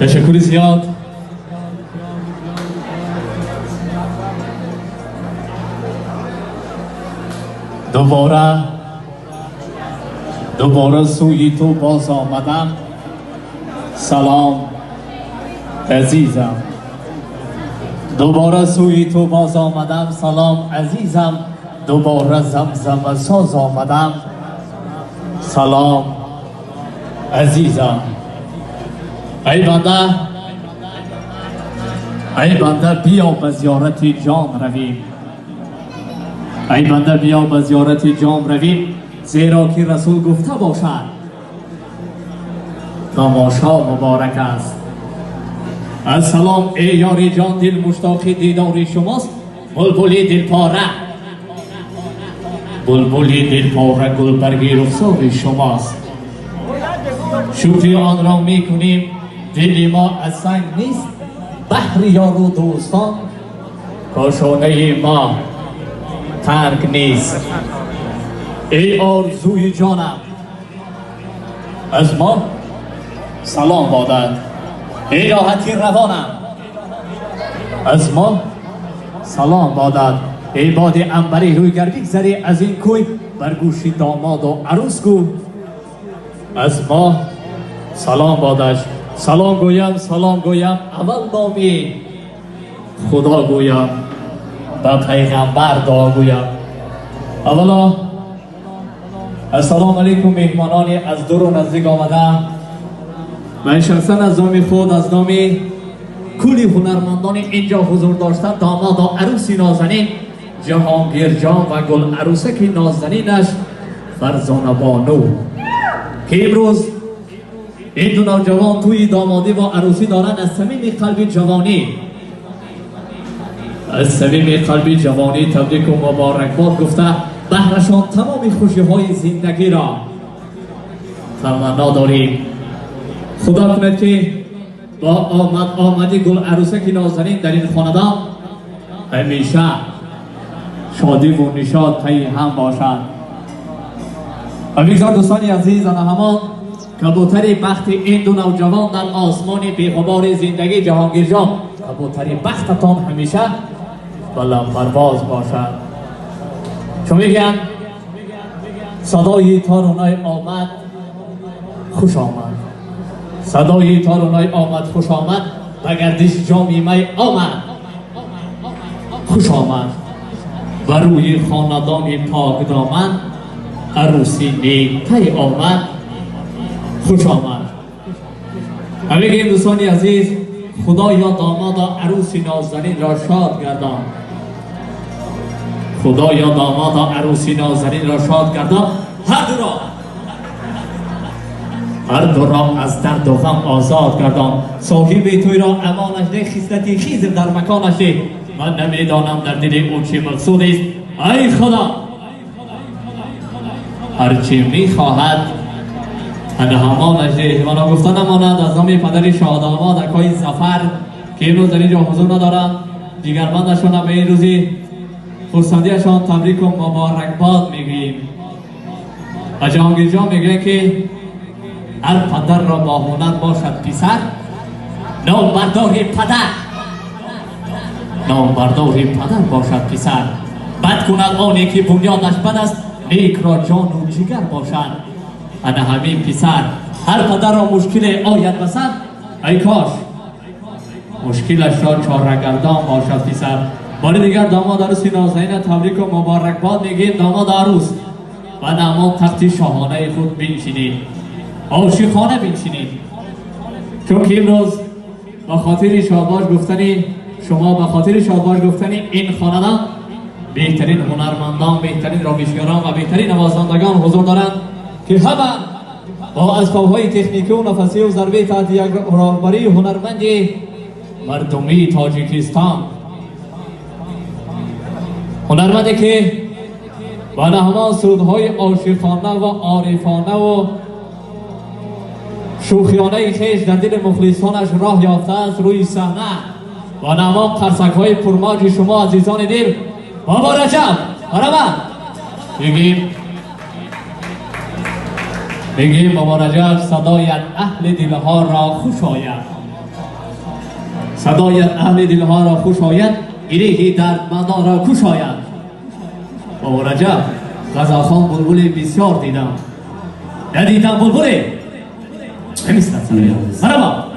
Ташаккури зиёд. Дубора сӯи ту боз омадам. Салом азизам. Дубора сӯи ту боз омадам. Салом азизам. Дубора замзама соз омадам. Салом азизам. Эй банда, эй банда, биё ба зиёрати ҷон равем. Эй банда, биё ба зиёрати ҷон равем, зеро ки расул гуфта бошад тамошо муборак аст. Ассалом эй ёри ҷон, дил муштоқи дидори шумост. Булбули дилпора, булбули дилпора гулбарги рухсори шумост. Шукри онро мекунем, дили мо аз санг нест. Баҳри ёру дӯстон кошонаи мо танг нест. Эй орзуи ҷонам, аз мо салом бодад. Эй роҳати равонам, аз мо салом бодад. Эй боди анбари рӯйгар, бигзари аз ин кӯй, бар гӯши домоду арӯс гӯ аз мо салом бодаш. Салом гӯям, салом гӯям, аввал номи худо гӯям, ба пайғамбар дуо гӯям. Аввало ассалому алайкум, меҳмонони аз дуру наздик омада. Ман шахсан аз номи худ, аз номи кулли ҳунармандони инҷо ҳузур дошта, домоду арӯси нозанин Ҷаҳонгирҷон ва гул арӯсаки нозанинаш Фарзонабону, ки имрӯз ин ду навҷавон тӯи домодӣ ва арӯсӣ доранд, аз самими қалби ҷавонӣ, аз самими қалби ҷавонӣ табрику муборакбод гуфта, баҳрашон тамоми хушиҳои зиндагиро таманно дорем. Худо кунад, ки бо омад омади гул арӯсаки нозанин дар ин хонадон ҳамеша шодиву нишод пайи ҳам бошад. Ва бигзор, дӯстони азиз, ана ҳамон кабутари бахти ин ду навҷавон дар осмони беғубори зиндагӣ, Ҷаҳонгирҷон, кабутари бахтатон ҳамеша баландпарвоз бошад. Чун мегӯянд, садои торунай омад, хуш омад. Садои торунай омад, хуш омад. Ба гардиш ҷоми май омад, хуш омад. Ба рӯи хонадони покдоман арӯси некпай омад, хуш омад. Ҳамегӯем, дӯстони азиз, худоё домода арӯси нозанинро шод гардон. Худоё домода арӯси нозанинро шод гардон. Ҳар дуро, ҳар дуро аз дарду ғам озод гардон. Соҳиби тӯйро амонаш де, хислати хизр дар маконаш де. Ман намедонам, дар дили ӯ чӣ мақсуд аст. Ай худо, ҳарчи мехоҳад, ана ҳамонаш де. Ва ногуфта намонад, аз номи падари шоҳдомод, акои Зафар, ки имрӯз дар ин ҷо ҳузур надоранд, ҷигарбандашона ба ин рӯзи хурсандиашон табрику муборакбод мегӯем. Ва Ҷаҳонгирҷон мегӯяд, ки ҳар падарро бо ҳунар бошад писар, номбардори падар, номбардори падар бошад писар. Бад кунад оне ки бунёдаш бад аст, некро ҷону ҷигар бошад ана ҳамин писар. Ҳар падарро мушкиле ояд ба сар, ай кош мушкилашро чорагардон бошад писар. Бори дигар домод арӯси нозанина табрику муборакбод мегӯем. Домод, арӯс, ба ҳамон тахти шоҳонаи худ биншинед, ошиқона биншинед, чунки имрӯз ба хотири шодбош гуфтани шумо, ба хотири шодбош гуфтани ин хонадон беҳтарин ҳунармандон, беҳтарин ровишгарон ва беҳтарин навозандагон ҳузур доранд, ки ҳама бо асбобҳои техникию нафасию зарбаи таҳти як роҳбарии ҳунарманди мардумии Тоҷикистон, ҳунарманде ки ба ҳамон сурудҳои ошиқона ва орифонаву шӯхиёнаи хеш дар дили мухлисонаш роҳ ёфтааст, рӯи саҳна ва ҳамон қарсакҳои пурмавҷи шумо, азизони дил, Бобо Раҷаб. Барабар мегӯем, мегӯем: Бобо Раҷаб, садоят аҳли дилҳоро хуш ояд. Садоят аҳли дилҳоро хуш ояд, гиреҳи дардмандонро кушояд. Бобо Раҷаб, ғазалхон булбули бисёр дидам, надидам булбуле намислад сарояд. Марҳабо.